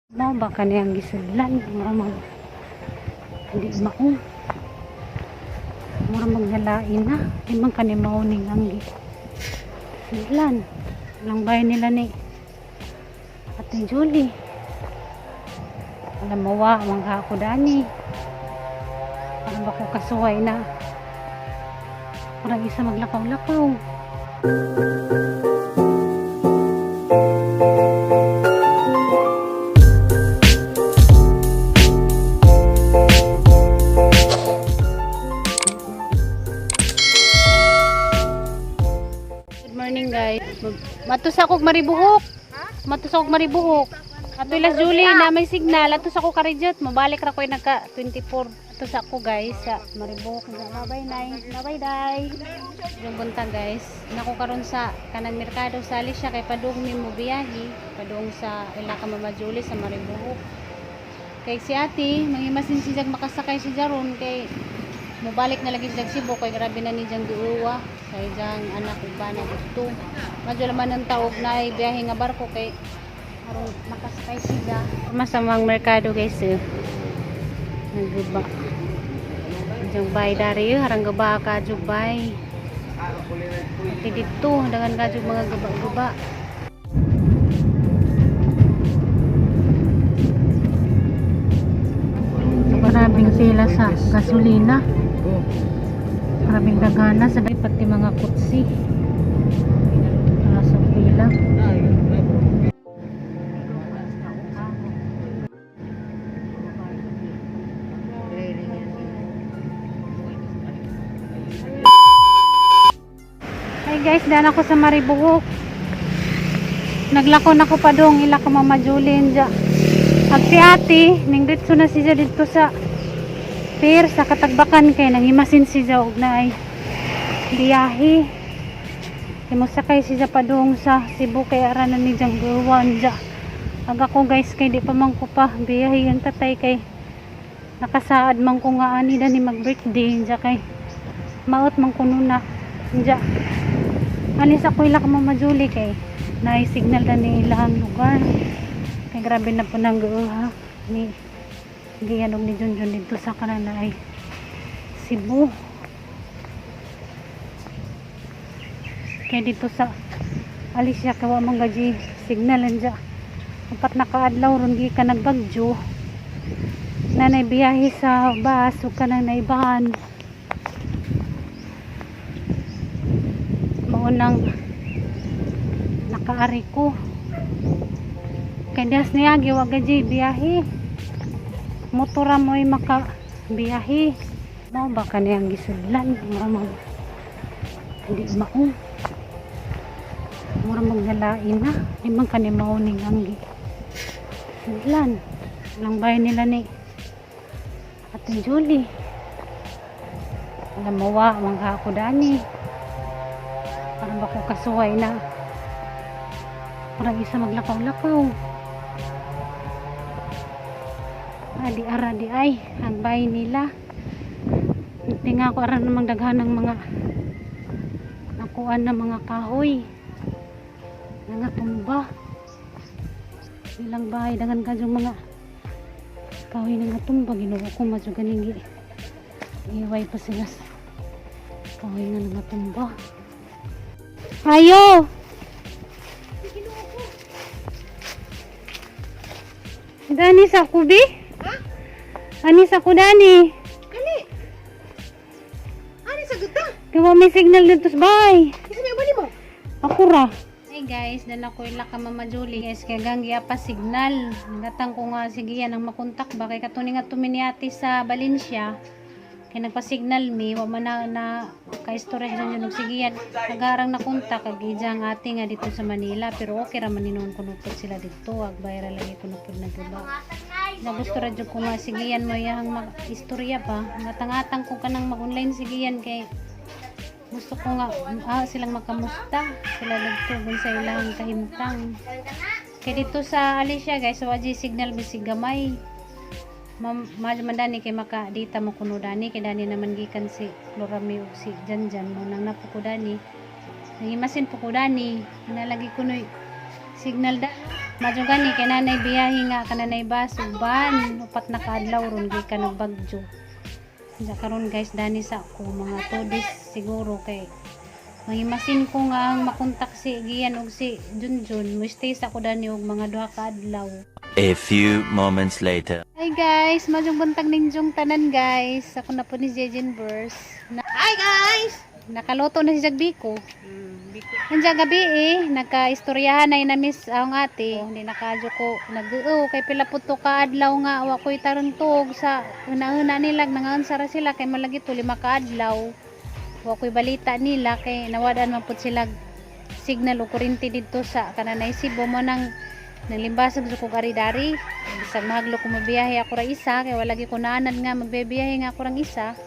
Mao ba kaniyang gisudlan? Mura mag hindi mao. Mura magnalain na. Di man kani mao ning ang gisudlan. Lang bahay nila ni Ate Julie. Alam mo wa, mangga ako dani. Parang ba ko kasuway na. Parang isa maglakaw-lakaw. Good morning, guys. Matos ako maribuhok. Matos ako maribuhok. Ato ilas Julie na may signal. Ato sa ko karijot. Mabalik ra ko nagka 24. Ato sa ako, guys, sa Maribuhok. Bye nay. Bye day. Yung buntag, guys. Nako karon sa kanang merkado sa Alicia kay padung mi mo biyahe. Padung sa ila ka Mama Julie sa Maribuhok. Kay si ate, mangimasin siya makasakay si Jaron kay mobalik na lagi siya Cebu kay grabe na ni Jang giuwa sa ijang anak uban na dito. Madyo naman ang taog na ay biyahe nga barko kay aron makasakay siya. Masamang merkado, guys, eh. Nagguba. Jang bay dari eh, harang gaba ka jug bay. Pati dito dangan ka jug mga guba-guba. Maraming sila sa gasolina. Maraming dagana sa pati mga kutsi. Para sa pila. Hi guys, daan ako sa Maribuhok. Naglako na ko pa dong ila ka Mama Julin dya. Ag si ate, ning ditso na siya dito sa pier sa Katagbakan kay nangimasin siya og naay biyahe. Kay mosakay siya padung sa Cebu kay ara na ni Jang gawan dya. Ag ako, guys, kay di pa man ko pa biyahe ang tatay kay nakasaad man ko nga ani dani mag birthday dya kay maot man kuno na dya. Ani sa ko ila ka Mama Julie kay naay signal na ni ilahang lugar. Kay grabe na po nang ha ni giyanog ni Junjun dito sa kanan na ay Cebu. Kay dito sa Alicia kay wa man gaji signal anja. Upat na kaadlaw ron gikan nagbagyo. Nanay biyahe sa bus ug kanang naibahan. Mao nang nakaari ko. Kay das niya wa gaji biyahe. Motora mo'y maka biyahe. Mao ba kaniyang gisudlan? Mura mag hindi mao. Mura magnalain na. Di man kani mao ning ang gisudlan. Lang bahay nila ni Ate Julie. Alam mo wa, mangga ako dani. Parang ba ko kasuway na. Parang isa maglakaw-lakaw. Adi ara di ay, ang bahay nila. Tinga ko aran namang daghan ng mga nakuan na mga kahoy. Mga tumba. Ilang bahay dangan ka yung mga kahoy na nga tumba. Ginoo ko madyo ganing iway pa sila sa kahoy nga nga tumba. Ayo! Dani sa kubi? Ha? Ani sa kudani? Kali. Ani sa gata? Gawa may signal dito sa bahay. Isa may ubali mo. Ako ra. Hey guys, dala ko ila ka Mama Julie. Guys, kay gangya pa signal. Gatang ko nga sige yan ang makontak ba kay katuni nga tuminiati sa Valencia. Kay nagpa-signal mi, wa man na, na ka-storage na yun og sige yan. Nagarang na kontak kag ijang ate nga dito sa Manila pero okay ra man hinuon kunupod sila dito. Ag bayra lagi kunupod na guba. Na gusto ra jud ko nga sige yan mo iyang mag istorya pa. Ngatang-atang ko kanang mag-online sige yan kay gusto ko nga silang makamusta sila nagtugon sa ilang kahimtang kay dito sa Alicia, guys, wa di signal bisig gamay. Mahal man dani kay maka dita mo kuno dani kay dani naman gikan si Florami ug si Janjan mo nang napo ko dani nangimasin po ko dani nalagi kuno signal da. Madyo gani kay nanay biyahe nga kananay bus uban 4 na kaadlaw ron gikan og Bagyo. Diya karon guys, dani sa ako mga 2 days siguro kay mahimasin ko nga ang makontak si Gian og si Junjun. Mo stay sa ko dani og mga 2 ka adlaw. A few moments later. Hi guys, madyong buntag ninjong tanan guys. Ako na po ni Jejen Verse. Na Hi guys! Nakaloto na si Jagbiko. Nandiyan gabi eh, nagka-istoryahan na inamis ang ate. Hindi nakadyo ko, nag-oo, kay pila po to kaadlaw nga, wa ko'y taruntog sa una-una nila, nangaunsa ra sila, kay malagi to 5 kaadlaw. Wa ko'y balita nila, kay nawadaan man po sila signal o kuryente dito sa kananay Cebu mo nang nalimbasag sa kog ari-dari. Bisag mahaglo ko mabiyahe ako ra isa, kay wala gyud ko naanad nga magbibiyahe nga ako rang isa.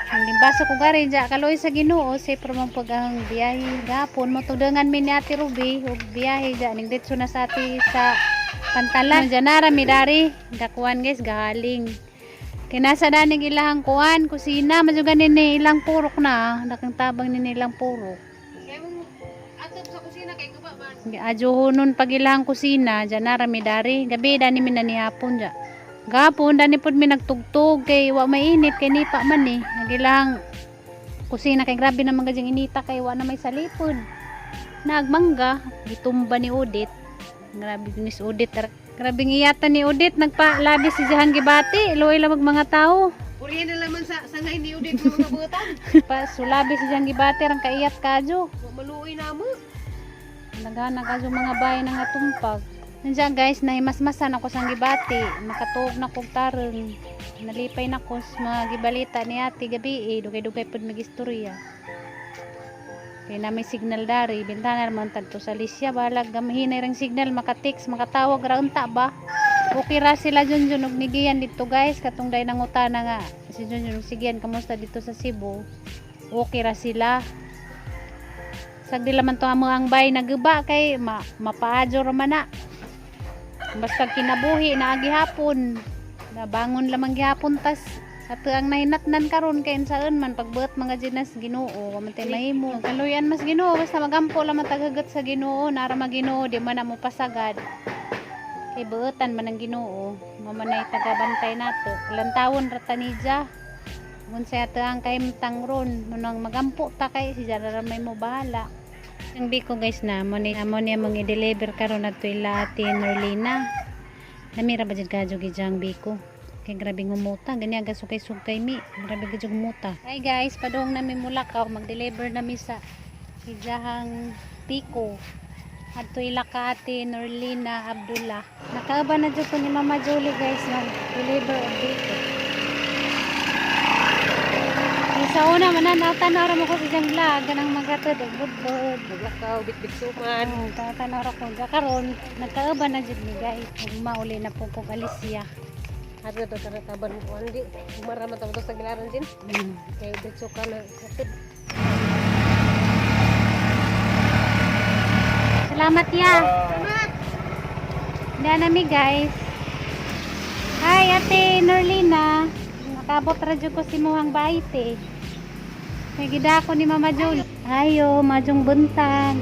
Ang limbasa ko gari ja kaloy sa Ginoo say pero man pag ang biyahe gapon mo tudangan mi ni Ate Ruby og biyahe ja ning ditso na sa ati sa Pantalan. Janara mi dari gakuan guys, gahaling. Kinasa daning ilahang kuan kusina madyo ganin ni ilang purok na nakang tabang ni ilang purok. Kaya mong atop sa kusina kay guba man. Ajuhonon pag ilahang kusina janara mi dari gabi dani mi nanihapon ja. Gapon dani pud mi nagtugtog kay wa mainit kay nipa man eh. Nagilang kusina kay grabe naman gadyang inita kay wa na may salipod. Nagmangga gitumba ni Udit. Grabe ni si Udit. Grabe ngiyatan ni Udit nagpalabi si Jahan gibati. Luoy lamag mga tao. Purihan na laman sa sangay ni Udit ng mga butan. Pa sulabi si Jahan gibati rang kaiyat kadyo. Wa maluoy na mo. Nagana ka sa mga bahay na nga tumpag. Nandiyan guys, nahimasmasan ako sa gibati. Makatuog na kog tarong. Nalipay na ko sa mga gibalita ni ate gabi eh. Dugay-dugay pod magistorya. Kaya na may signal dari. Bintana naman tagto sa Alicia. Balag gamahinay rang signal. Makatext, makatawag ra unta ba? Okay ra sila Junjun og nigiyan dito guys. Katong day nangutana nga. Si Junjun og sigiyan kamusta dito sa Cebu. Okay ra sila. Sagdi laman to amo ang bay naguba kay mapaadyo ra man na. Basta kinabuhi na gihapon. Nabangon lamang gihapon tas ato ang nahinatnan karon kay unsaon man pagbuot mga ginas Ginoo wa man tay mahimo. Kaluyan mas Ginoo basta magampo lamang taghagat sa Ginoo nara ma Ginoo di man na mo pasagad. Kay buotan man ang Ginoo, mamanay tagabantay nato. Lantawon ra ta nija. Unsay ato ang kahimtang ron, munang magampo ta kay si Jara may mo bahala. Ang biko guys na mo ni amo niya mong i-deliver karon adto ila Ate Norlina. Namira ba jud kadyo gijang biko? Kay grabe ngumuta, gani aga sukay-sukay mi. Grabe gid ngumuta. Hi guys, padung nami mulakaw mag-deliver nami sa ijahang biko. Adto ila ka Ate Norlina Abdullah. Nakaaba na jud ko ni Mama Julie guys nag-deliver og biko. Kay sa una man na tanaw ra mo ko sa iyang vlog kanang maghatod og budbud. Naglakaw bitbit suman. Oo, tatanaw ra ko ga karon nagkauban na jud mi guys. Ug mauli na po kog Alicia. Ato to tara taban ko andi. Umara man to sa gilaran din. Kay diretso ka na hatid. Salamat ya. Salamat. Dana mi guys. Hi Ate Norlina. Nakabot ra jud ko si muhang bait eh. Kay gidako ni Mama Jol. Ayo, majong buntag.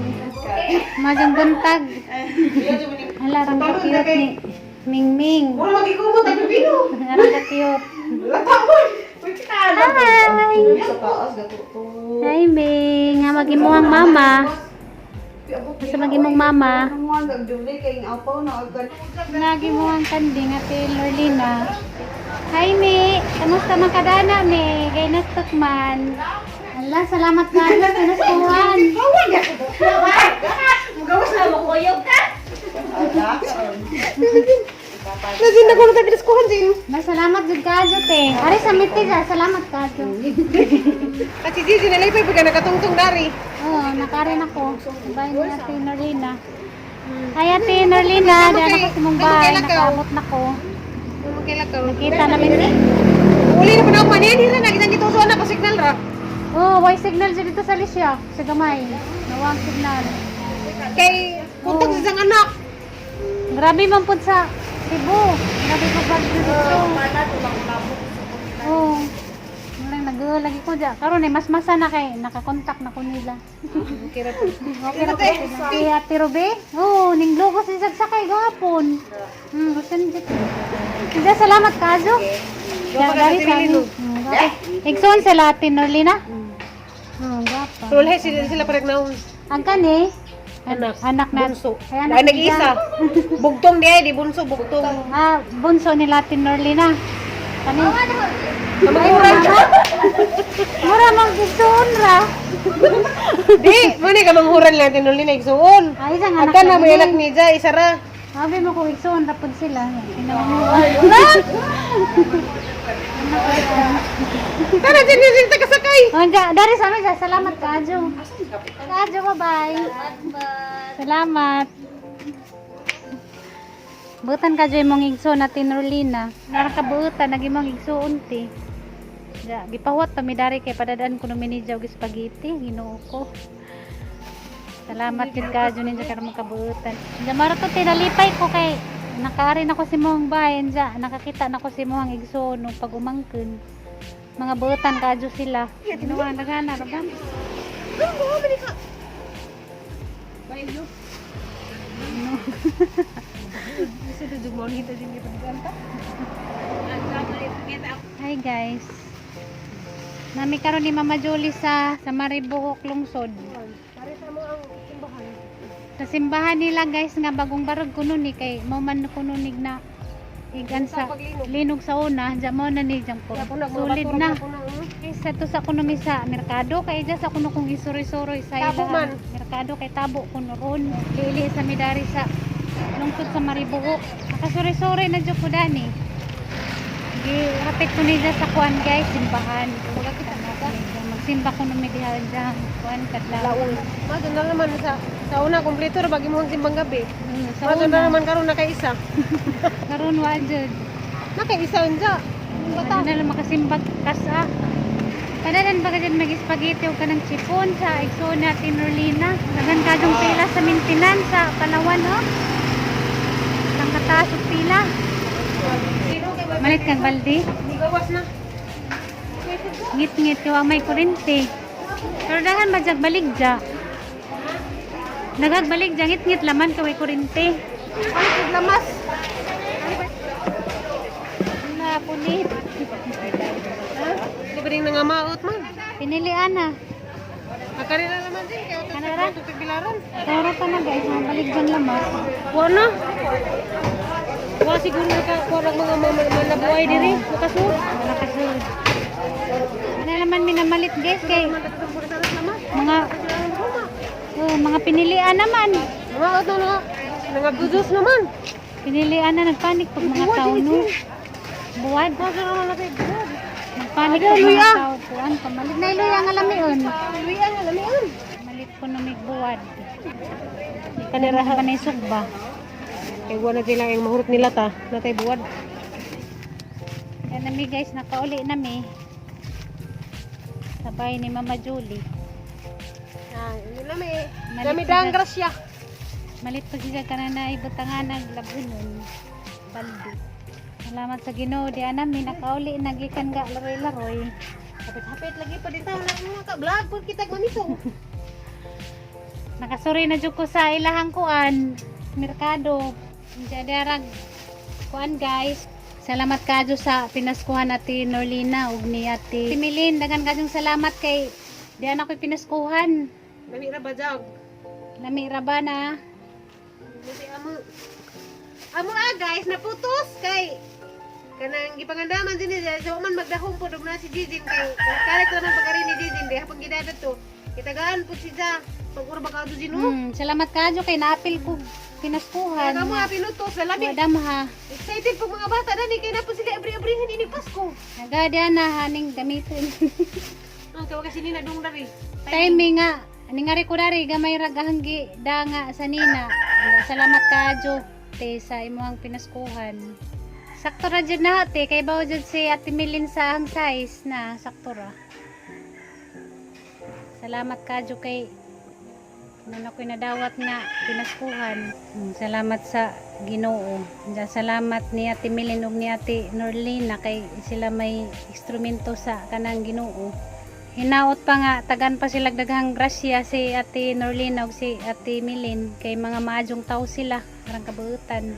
Majong buntag. Hala rang ka-cute ni Mingming. Mura magikumo tag pipino. Rang ka-cute. Latawon. Hi! Hi, Ming. Nga magimuhang mama. Asa magimong mama? Nagimuhang kanding Ate Lorlina. Hi, Mi. Kamusta man kadana, Mi? Gay nastok man. Ala, salamat ka. Nastuhan. Mugawas na mo kuyog ka. Lazin na ko na tag kuhan din. Masalamat jud kajo, te. Ari sa miti ja, salamat kajo. At si Gigi nalipay pagka nakatungtong dari. Oo, nakarin ako. Bye ni Ate Norlina. Hi, Ate Norlina. Diyan ako sa mong bahay. Nakaabot na ko. Magkailakaw. Nakita namin. Uli na pa na ako manin. Hira na kitang gituso na pa signal ra. Oh, why signal dyan dito sa Alicia? Sa gamay. Nawang signal. Kay kuntag sa isang anak. Grabe man pud sa Cebu. Grabe pa bagyo dito. Oo. Wala Nag lagi ko dya. Karon eh, mas masa na kay nakakontak na ko nila. Okay ra po. Okay ra po sila. Si Ate Robe? Oo, oh, ninglugo si Sagsakay gahapon. Gusto niya dito. Sige, salamat kazo. Gapa ka sa Tilino. Igsoon sila Ate Norlina? Gapa. Sulhay sila sila parang naon. Ang kani? Anak. Anak na. Bunso. Ay, anak Ay, nag-iisa. Bugtong di ay, di bunso, bugtong. Ah, bunso ni Latin Norlina. Kani? Kamanguran. Mura mang igsoon ra. Di, muna ka manghuran lang tinuli na igsuon. Ay, isang anak Agka na may ni. anak ni Ja, isa ra. Sabi mo kung igsoon ra pud sila. Tara, dyan yun sila tagasakay. Oh, dari sa amin, salamat kajo. Kajo, bye-bye. Salamat. Butan ka imong igsoon natin Rolina. Narakabutan nag imong igsoon ti. Ja, gipahuwat pa mi dari kay padadaan ko no minidyaw og spaghetti, Ginoo ko. Salamat jud kajo ninyo karon makabutan. Ja maro to tinalipay ko kay nakaari na ko si mong bayan ja, nakakita na ko si mong igsoon no pag umangkon. Mga butan kadyo sila. Ginoo nagana ra ba? Hi guys. Nami karon ni Mama Julie sa Maribohok Lungsod. Sa simbahan nila guys nga bagong barog kuno ni kay mo man kuno nig na igan sa linog sa una, diyan mo na ni diyan ko. Solid na. Guys, sa to sa kuno mi sa merkado kay diyan sa kuno kung isuri-suroy sa Tabo ila. man. Merkado kay tabo kuno ron. Lili sa midari sa lungsod sa Maribohok. Nakasuri-suri na jud ko dani. Gi hapit ko nila sa kuan guys, simbahan. Magsimba ko nung may diha dyan. Kuan kadlaw. Laon. Mato na naman sa una kompleto ra bagi mo ang simbang gabi. Sa Mato na una, naman karon nakaisa. karon wa jud. Nakaisa unja. Bata. Na lang makasimbag kas ah. Kanalan ba ka dyan mag-spaghetti o ka ng chipon sa igsoon natin Rolina. Dagan ka dong pila sa maintenance sa Palawan oh. Ang kataas og pila. Malit kang balde. Gawas na. Ngit-ngit yung may kurente. Pero dahan madyag baligja. Nagagbaligja ngit-ngit laman kaway kurente. Palit lamas. Na punit. Ha? Di ba rin nangamaot man? Pinilian na. Akari na naman din kay utos Kanara? sa tutig bilaran. Toro pa na guys, mga baligjan lamas. Wa na. Wa siguro ka kuha mga manabuhay diri makasud. Nakasunod. Ano naman minamalit guys kay mga oh, mga pinilian naman. Namaot na na. Nangagudus naman. Pinilian na nagpanik pag mga tao no. Buwad. Masa naman natin. Nagpanik pag mga tao. Kuan pamalit na iluya nga lamion. Luya nga lamian. Malit ko na may buwad. Kanira pa na sugba. Kay wa na sila ang mahurot nila ta. Natay buwad. Kaya nami guys, nakauli nami. Sabay ni Mama Julie. Ah, yun na may. Malit Dami sila. dang grasya. Malit pa siya ka na naibutangan naglabunon. Baldi. Salamat sa Ginoo di nami nakauli nagikan ga laroy-laroy. Hapit-hapit lagi pa dito na mga ka-vlog pud kita manito. Nakasuri na jud ko sa ilahang kuan merkado. Diyan kuan guys. Salamat kadyo sa pinaskuhan natin Norlina ug ni Ate Timilin. Dagan kadyong salamat kay diyan ako'y pinaskuhan. Dami ra bajag. Lami ra ba na? Kasi amo. Amo ah guys, naputos kay kanang gipangandaman din niya sa man magdahom po na si Jijin kay kalit naman pagkari ni Jijin di hapon gidadat to. Kitagaan po siya pag ura ba ka Jijin oh. Salamat kadyo kay naapil ko Kaya pinaskuhan. kamo ah, pinutos lalabi. Wadam ha. Excited po mga bata dani kay na po sila abri-abrihan ini Pasko. Nagadian na haning gamitin. Ang kawa kasi ni nadung dari. Timing nga. Ani nga ko dari gamay ra gahanggi da nga sa nina. Salamat kadyo te sa imuhang pinaskuhan. Sakto ra jud na te kay bawo jud si Ate Milin sa ang size na sakto ra. Salamat kadyo kay Muna ko'y nadawat nga pinaskuhan. Salamat sa Ginoo. Diya, salamat ni Ate Milin ug ni Ate Norlina kay sila may instrumento sa kanang Ginoo. Hinaot pa nga tagan pa sila daghang grasya si Ate Norlina ug si Ate Milin kay mga maadyong tao sila arang kabuutan.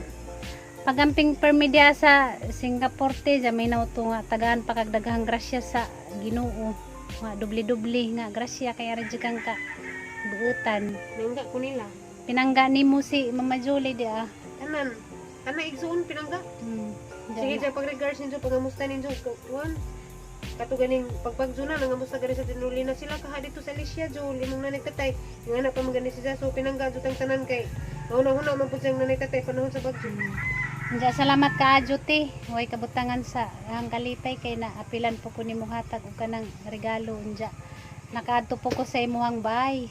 Pagamping permidya sa Singapore te, dya may nauto nga tagaan pa kag daghang grasya sa Ginoo. Nga dubli-dubli nga grasya kay ara jud kang ka buutan. Nangga ko nila. Pinangga nimo si Mama Julie di ah. Tanan. Tanan igsuon pinangga. Sige Sige. sa pag-regards ninyo, pangamusta ninyo, kuan. Kato ganing pagpagzo na, nangamusta gani sa tinuli na sila kaha dito sa Alicia, Jo, limong nanay tatay. Yung anak pa magani siya, so pinangga, jo tang tanan kay. Mauna-huna man pud siyang nanay tatay, panahon sa bagyo. Diya, salamat ka adyo te. Way kabutangan sa ang kalipay kay naapilan po ko nimo hatag og kanang regalo unja. Nakaadto po ko sa imuhang bahay.